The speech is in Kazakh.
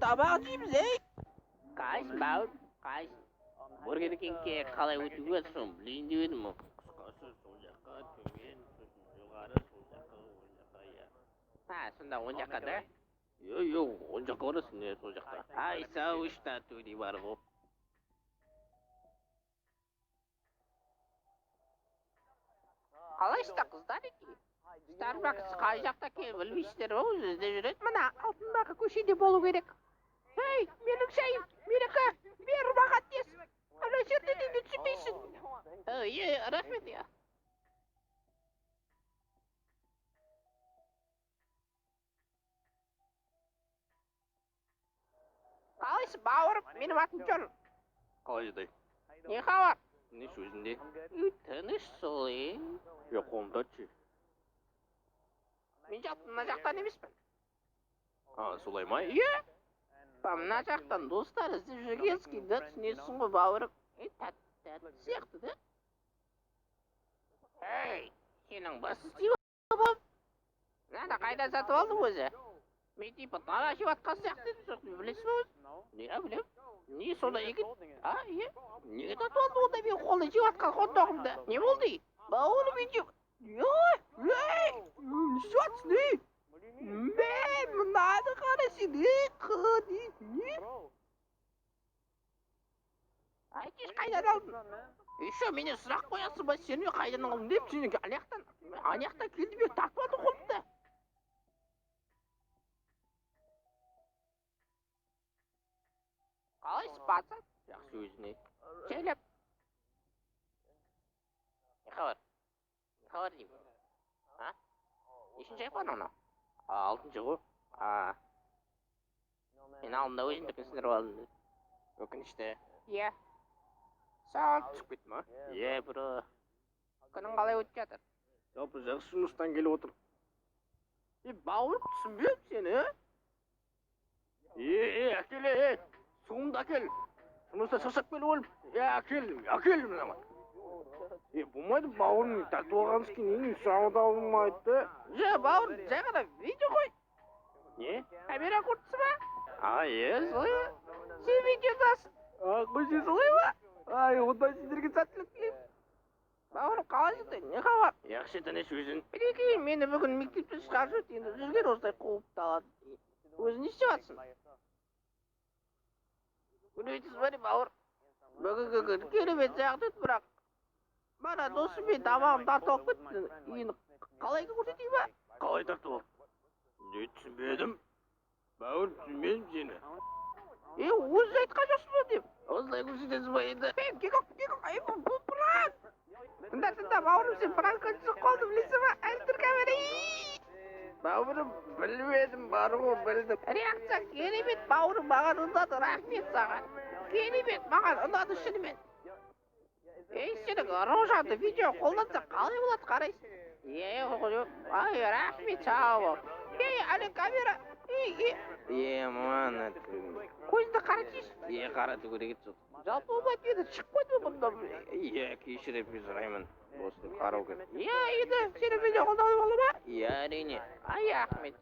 Тамақ жейміз, ей. Қалайсың, бауыр? Қалайсың? Бургер Кингке қалай өтуге соны білейін деп едім. Қысқасы, сол жаққа, төмен, сосын жоғары, сол жаққа, оң жаққа, иә. Ha, сонда оң жаққа да? Иә, иә, оң жаққа барасың, иә, сол жақта. Ай, сау төлей бар ғой. Қалайсыздар, қыздар екен? Starbucks қай жақта екенін білмейсіздер ғой, өзі іздеп жүреді. Мына алдындағы көшеде болу керек. Ей, менің шайым, менікі, бер маған тез. Ана жерде де түсінбейсің. Е, рахмет, иә. Қалайсың, бауырым? Менің атым Джон. Қалай жағдай? Не хабар? Тыныш, өзінде? Тыныш сол, е. Е, қолымды атшы. Мен жалпы мына жақтан емеспін. А, солай ма? Иә. Мына жақтан достар іздеп жүргенсің да, түсінесің ғой, бауырым. Е, тәтті сияқты да. Ей, сенің басың істей ба? Мынаны қайдан сатып алдың өзі? Мен типа тамақ жеп жатқан сияқты едім, сосын білесіз ба өзі? Не, білем. Не сонда екен? А, иә. Неге тартып алдың онда менің қолымнан жеп жатқан хот-догымды? Не болды? Бауырым, мен жеп... Ой, ей, не істеп жатсың, ей? Мә, мынаны қара сен, ей, қыди, не? Айтшы, қайдан алдың? Еще менен сұрақ қоясың ба, сен қайдан алдың деп, сен ана жақтан, ана жақтан келді, мен тартып алдым қолымды. Қалайсың, пацан? Жақсы, өзіне. Жайлап. Не хабар? Не хабар деймін? А? Нешінші айфон анау? Алтыншы ғой. А. Мен алдында өзімдікін сындырып алдым. Өкінішті. Иә. Саған Түсіп кетті ма? Иә, бро. Күнің қалай өтіп жатыр? Жалпы жақсы, жұмыстан келіп отыр. Е, бауырым, түсінбедім сені. Е, е, әкел, е, суыңды әкел. Жұмыстан шаршап келіп өліп. Е, әкел, әкел мына. Е, болмайды, бауырым, тартып алғаннан кейін не сұрауды да болмайды. Жо, бауырым, жай ғана видео ғой. Не? Камера көрдісі ба? А, е, Солай ма? Сен видеодасың. А, Қойшы, солай ма? Ай, онда сендерге сәттілік тілеймін. Бауырым, қалай жатыр? Не хабар? Жақсы, тыныш, өзің. Мінекей, мені бүгін мектептен шығарып жіберді, енді жүрген осылай қуып та алады. Өзің не істеп жатсың? Білмейсіз ба не, бауыр? Бүгінгі күн керемет сияқты еді, бірақ мана досым мен тамағымды тартып алып кетті. Енді қалай көрсетейін ба? Қалай тартып алды? Не, түсінбедім. Бауырым, түсінбедім сені. Е, өзі айтқан жоқсың ба деп. Осылай көрсетесің ба енді? Ей, кекок, кекок, ей, бұл пранк. Тыңда, тыңда, бауырым, сен пранкқа түсіп қалдың, білесің ба? Әлі тұр камера. Бауырым, білмедім, бар ғой, білдім. Реакция керемет, бауырым, маған ұнады, рахмет саған. Керемет, маған ұнады шынымен. Ей, сенің рожаңды видео қолданса қалай болады, қарайсың? Е, ай, рахмет, сау бол. Ей, әлі камера. Ей, ей, Е, мана. көзіңді қаратшы. Е, қарату керек еді сол. Жалпы болмайды, енді шығып қойды бұнда. Е, кешіріп сұраймын. Досым, қарау керек. Иә, енді сені видео қолданып бола ма? Иә, әрине. Ай, рахмет.